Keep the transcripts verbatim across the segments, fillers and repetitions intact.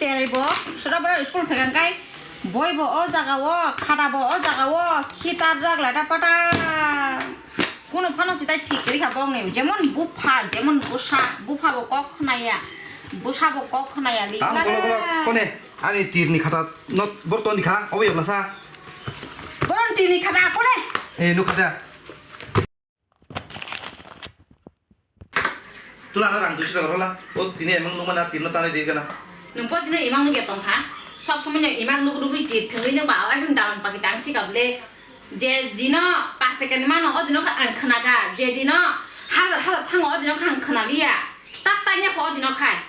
Teraibo, sora boro school phaikha kai, boibo o jaga o, khadabo o jaga o, khitarjak lata pata. Kuno phano sitai thik kwrwi kha bongni, jemon bupha, jemon busa, buphabo kok khnaya, busabo kok khnaya, Tam likla golo golo, kha. Kone, ani tirni khata, not, bortoni kha, obo yablasa. Boron tirni khata, kone. Eh, nuk khata. Tula na rang duiso taka rola. O tini emang nungma na tirno tanai di gana. Nung po tini emang nung ya tong ha. Sob somoi nung emang nung nugui tir thwngwi nung ba ai phim dalan pagi tang si kable. Je dino pas taka ni mano o dino kha ang khna kha. Je dino hazar hazar thango o dino kha ang khna liya. Tas tanya kho o dino khai.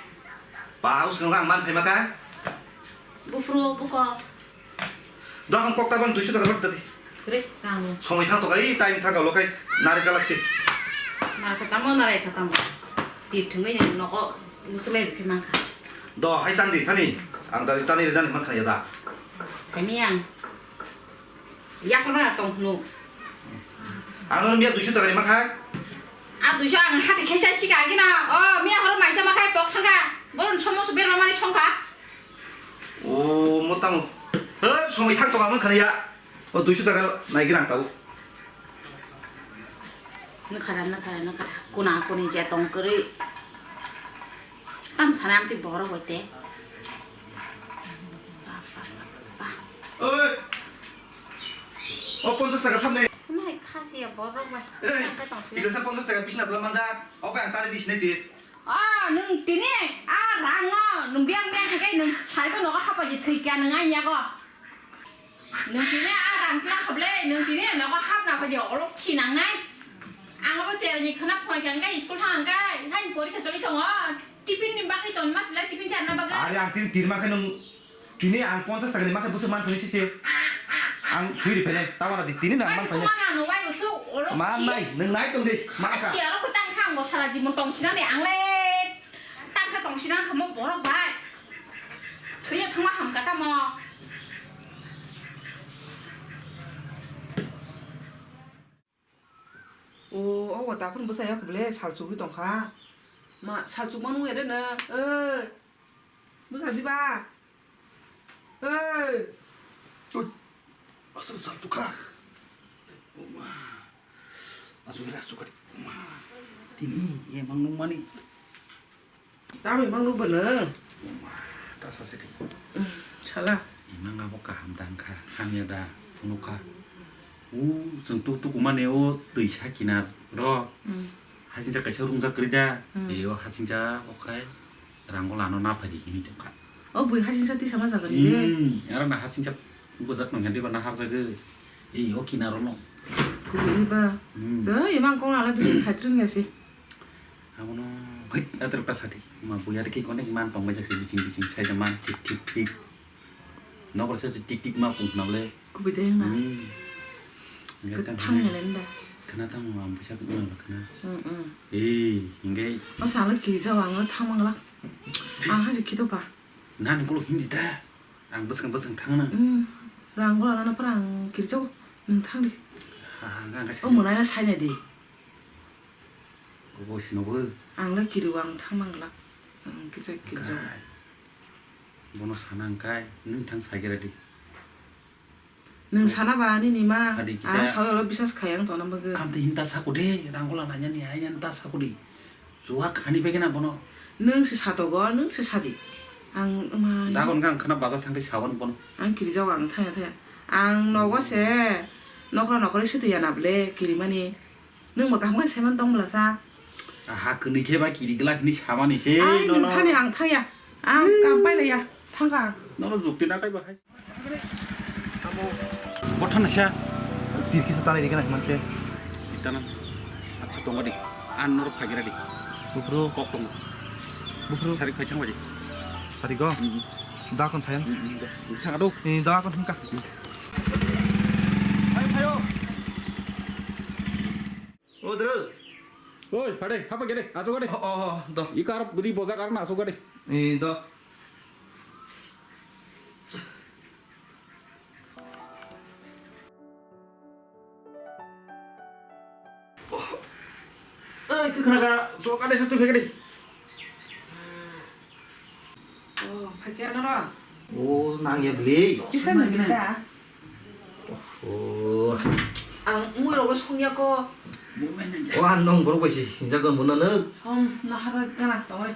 Ba usung ang man phaima kha. Bufru buko. Dohon kok tabang duiso taka rot tadi. Kre, rang. Somoi thang tokai, time thang kalo kai, nari kalak si. Nari kha tamo, nari kha tamo. Ti thwngwi ni nogo musulai rikhi mankha. Do, hai tang di thani. Ang dari tani rinani mankha ya da. Sami ang. Yak mana tong hnu. Ang no miya duiso taka ni mankha. A duiso ang hati khaisa sika gina. O, miya horo maisa makhai pok thangkha. Boron somo so berma mani songkha. O, mo tamo. He, somoi thang toka mankha ya. O duiso taka nai gina ang tau. Nukha da, nukha da, nukha da. Kuna kuni je tong kwrwi. Tam sana amtwi borok bai te. Ba, ba, ba, ba. Oi. O ponchas taka samne. Nai khasi ya borok bai. Ei, Tang kai tong sini. Ila sa ponchas taka bisna tula manja. O bai ang tari di sinai ti. Ah, nung tini, ah, rang no, nung biang biang khe nung sai ko nogo hapa je thwi kya nung ai yago. Nung tini a rang tla khoble, nung tini nogo hap na phaidi olok khinang nai. Ang abo cherni khna phoi kang kai school thang kai, hai porikha choli tongo. Tiffin ni bagwi ton mas lai tiffin charna bagwi. Are ang tin tirma khe nung tini ang ponchas taka ni makhe busu man phai sisi. Ang sui ri phai nai, tawana di tini nang Wai man busu phai nai. Mana no wai busu olok Man khi. Nai, nung nai tong di, ma kha. Siaro ko tang khang bo sara jibon tong khinani ang le. Tang kha tong sinang kha mo borok bai. Thwiya thangma ham kata mo. O, o, o, takhun bwsai ya khuble sal chugwi tongkha. Ma, sal chukma nung ere no. Oi. Bwsa di ba. Oi. Oi. Asal sal chukha. O ma. Asal sal chukha. O ma. Tini emang nung mani. Tamo imang nukbo nwng? Uma, ta sasi di. Sala. Imang abo kaham da wngkha, hamya da phunukha. U, chwng tuk tuk umani o twisa kinar ro. Hmm. Hasingcha kaisa rungjak kwrwi da. Hmm. E o hasingcha okhai rango lano na phaidi hini tongkha. O bui hasingcha tisa ma jaga ni de. Hmm, aro na hasingcha bujak nong handi ba na harjagwi. E o kinaro no. Kubui ba. Hmm. To imang kong ala bisi khaitring ya si. Abono hoi, ater ka sati. Ma buya de ki konek man tong bajak se bising bising sai man tik tik tik. Nokor se tik tik ma pung na le. Kubui de na. Hmm. Ke thang ya lenda. Khna tang ma bisa ku na khna. Hmm, hmm. Eh, hingai. O sala ki jawa ang thang mangla. Ang ha ki to pa. Na ni kulo hindi da. Ang bwswng bwswng thang na. Hmm. Rang gola na parang kirjo. Nung thang di. Ha, ha, ang ka O sai. Munai na sai na di. Obo sinobo. Ang le kiriwo ang thang manglak. Ang kisa kisa. Kai. Bono sana ang kai, nwng thang sagira di. Nwng sana ba ani ni ma. Adi kisa. Ang sawi olo bisas khai ang tona bagwi. Ang te hinta sako de, rang gola nanya ni ai hinta sako de. Juwa khani begena bono. Nwng se satogo, nwng se sadi. Ang ma. Dagon kang khana bazar thang de sawan bono. Ang kirijago ang thaya thaya. Ang nogo se nokra nokra sitwi ya na ble kirimani. Nwng bo kaham khe saiman tong bwlasa. Aha, kwnwi khe ba kiri glak hwnwi samani se. Ai, nono. Nwng thani ang thaya. Ang kam pailaiya. Thangkha ang. Nono jukti na kaiba hai. Tamo. Bo thana sa. Tirki sa tari dikana himan se. Itana. Acha tonga di. An nor phagira di. Bufru. Kok tongo. Bufru. Sari khai thang baji. Sari go. Mm, mm. Da kon thayang. Mm, mm, da. Thang ado. Ni da kon thangka. Hai phayo. O dro. Oi, phade, hapa gede, aso gede. O, o, o, do. Ikar budi bojak arna aso gede. E, do. Oi, kikna ka, so kade se tu phegede. Oh, Phaikhe anora. O, nang ya bli. Kisa nang kita. O. Ang mui rogo songya ko. O, ang nong borok bai si. Hinja gon bono nuk. Som nahara kana tongoi.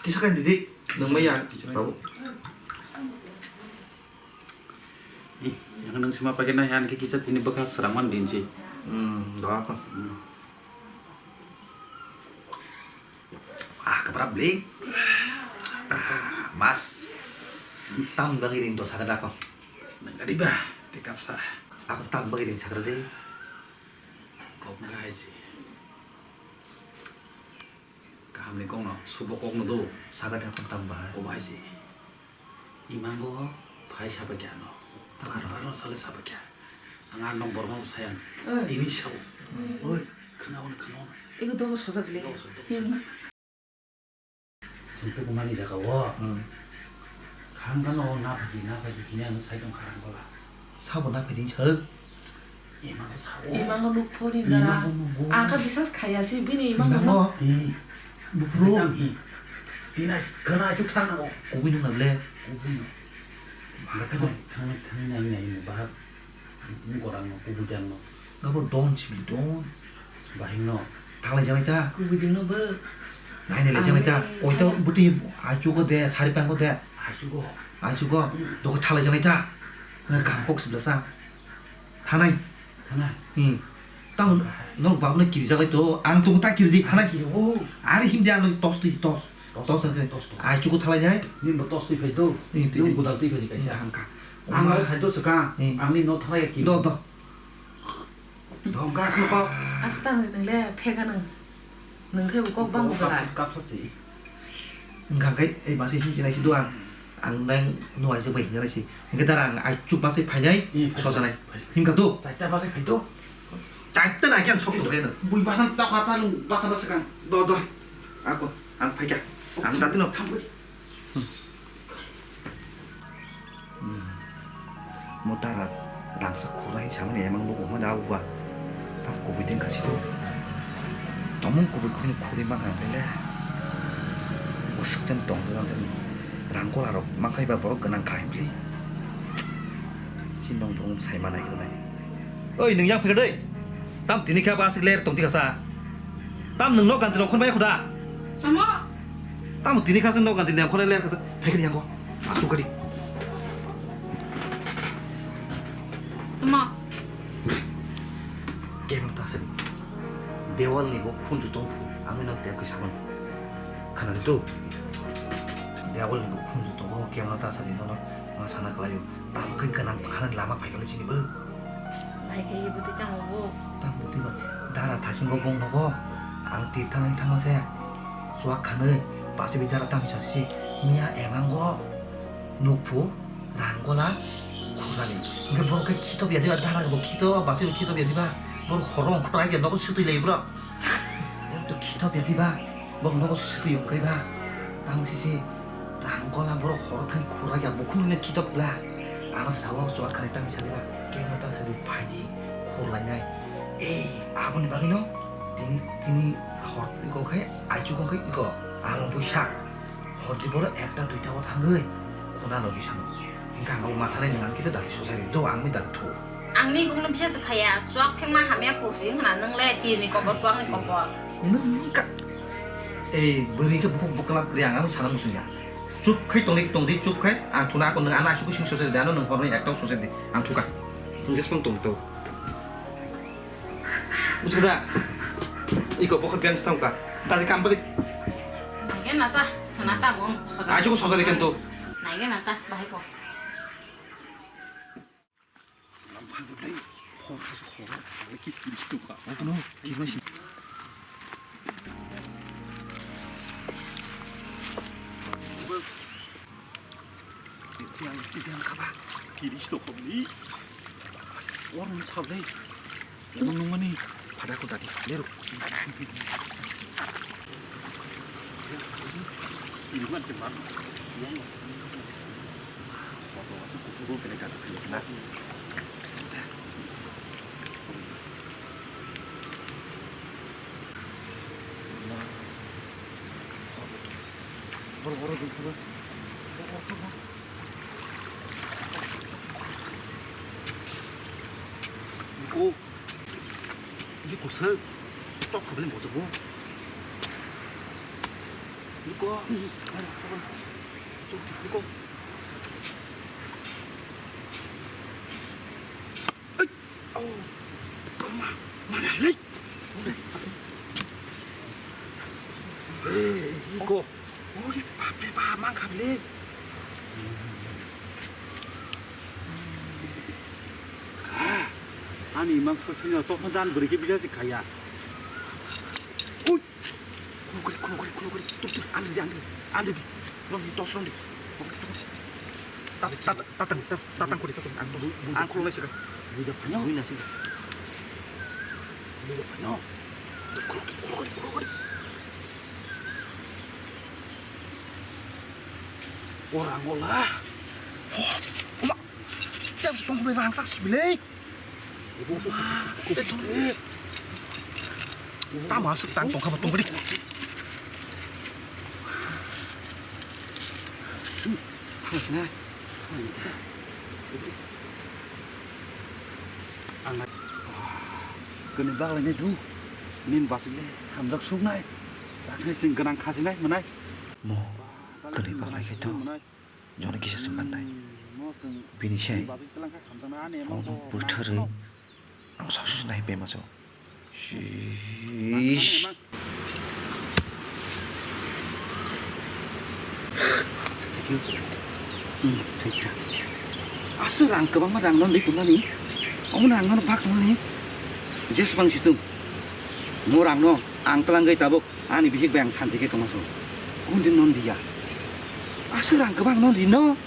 Kisa kan didi. Nang maya. Babu. Ih, yang nang sima pakai na yang kisa tini bekas serangan dinci. Hmm, doa ko. Ah, kepala beli. Ah, mas. Tam bagi ring to sakada ko. Nang kadi bah, tekap sa. Aku tam bagi ring sakada deh. Kok nggak sih? Kaham ni kok no, subo kok no do. Sakada ko tam bah. Oh, bahai sih. Imango phai sabakya no. Bar bar no sale sabakya. Ang ar nong borok no sayang. Oi. Ini sao. Oi. Khnaon khnaon. Ego dogo sojak le. Dogo sojak. Hmm. Sintu kumani jaga o. Hmm. Khang kano na phaji na phaji hine ang sai tong kharang kola. Sabo na phaji sag. Imango sao. Imango nuk phone dara. Imango nuk. Ang kha bisas khaya si bini imango nuk. Imango. Hi. Nuk phone. Tam hi. Tina khana itu thang nango. Kubui nuk na ble. Kubui nuk. Bakha thang thang nai nai bahak. Nuk orang nuk kubui dan nuk. Gabo don sibili don. Bahing nuk. Thalai janai ta. Kubui ding nuk bo. Nai nai le janai ta. Oi to buti achugo de sari panggo de. Achugo. Achugo. Doko thalai janai ta. Na kam kok sibla sa. Thanai. Thanai. Hmm. Tamo nok bab no kiri jagai to, ang to ta kiri di thanai. Kiri o. Ari him di ano tos di tos. Tos, tos, tos, tos. Ai chuku thalai jai. Nin bo tos twi phai do. Nin twi. Nin budal twi phai di kaisa. Ang kha. Ang no phai do swkang. Hmm. Ang ni no thalai ya kiri. Do, do. Dong gas no kok. Asta nang le phega nang. Nang khe bo kok bang bo belai. Kap sa si. Wngkha khe, ei basi himchinai si do ang. Ang nang nuhai se bai hinjalai si. Hingke dara ang ai chuk basi phainai, sosanai. Himkha do? Chaita basi phai do. Chaita na khe ang sok tongkha no. Bui basa ta kha ta lung basa basa kang. Do, do. Ako, ang phaikha. Ang dati no. Thang bui. Hmm. Mo tara rangsa khurnai samani emang nugo hwnmani abo ba. Tam kubui den khasi do. Tomung kubui khurni khurui mangha bele. Bwswk jan tong do jani. Rang kola rok makai ba borok gwnang kha himli. Si nong bong sai manai hwnai. Oi, nwng yang phikha dei. Tam tini kha ba aswk ler tong tikha sa. Tam nwng nok ganti rok khon bai khuda. Tamo? Tam tini kha se nok ganti rok khon ler kha sa. Phai kha yang go. Aswk gari. Tamo? Kemang ta se. Dewal ni bo khunju tong phu. Ang nok tek khe sabon. Khana tu. Dewal ni bo khunju tongo kemang ta sa ni no. Ma sana kalayo. Tamo khe gwnang bwkhanani lama phaikha le chini bo. Phaikha ye bwtwi tamo bo. Tamo bwtwi ba. Dara thasingo bong nogo. Ang tir thangna thangma se. Chuak khanwi. Basibi dara tamo sasi se. Miya emango. Nukphu. Ranggola. Khurani. Hingke borok khe khitop ya diba. Dara bo khitop. Basibi khitop ya diba. Borok horo ongkhorok ya nogo swtwi lai borok. Borok to khitop ya diba. Bok nogo swtwi wngkhe ba. Tamo sisi rang gola borok horo thani khurlai ya bukhuk nini khitok bla. Ano sawo chuak khani tamo sadi ba. Kemo tamo sadi phaidi khurlainai. Ei aboni bagwino tini tini hor iko khe aichuk wngkhe iko ano buisa. Horti borok ekta duita o thangwi khuna logi sano. Hingkhe ang o mathanai nang kisa dati sosai do ang mi dati thu. Ang ni gumno bisa se khaya, chuak phekma hamya kho si wngkha na, nwng le tir ni kobor, chuak ni kobor. Nwng ka. Ei, bwrwi khe bukhuk bwkla kwrwi ang ano sana muchung ya. Chup khai tongdi, tongdi, chup khai, ang thuna ako nwng ano asuk sing sosai de, ano nwng horni ekta sosai de, ang thuka. Nwng jes pang tong to. Buchkha da? Iko bokha biang stang ka. Tadi kam balik. Nai gana ta, sana ta mung. Ajo ko sosai de kan to. Nai gana ta, bahai ko. Lamphang de blai, hor hasu hor, ang kis kis tu ka. Obo no, kis ma si. Yang, yang kaba. Kis to ko ni. Or mun chau dei. Emang nungmani pada ko dadi lero. Ini kan cepat. Foto masuk kuku kena kata kena. Borok oro dongkha ba. Niko. Niko sa. Tok khabli mo jabo. Niko. Niko. Ai. Oh. Ma. Mana lei. Hey, Niko. Ori bapre bap, mang khamle. Ah, ani mang sosino tokno dan bwrwi khe bisa se khaya. Ui. Khulugri, khulugri, khulugri. Tuk, tuk, andi di, andi di. Andi di. Rom di, tos rom di. Tok, tok, tok. Tat, tat, tatang, tat, tatang kori, tatang. Ang tos. Ang khulung lai sika. Buida phano. Buina sika. Buida phano. Khulugri, khulugri, khulugri. Orang ola. Oh, oma. Siap song bai rangsak sibile. Tamo aswk tang tongkha bo tongdi. Ang nai. Kwnwi baglainai du. Nin bachile hamjak suknai. Dakhnai chwng gwnang khajinai mwnai. Mo kwnwi baglai khe to. Jono kisa se mannai. Bini se phone bwtharwi ang sasu se nai pema so. Shish. Thank you. Hmm, thank you. Aswk rang kwbangma rang no nwi tongmani. Omo rang no bak tongmani. Jeswng situng. Mo rang no ang twlangwi tabuk. Ani bihik bai ang santi khe tongma song. Kundi non diya. Aswk rang kwbang non di no.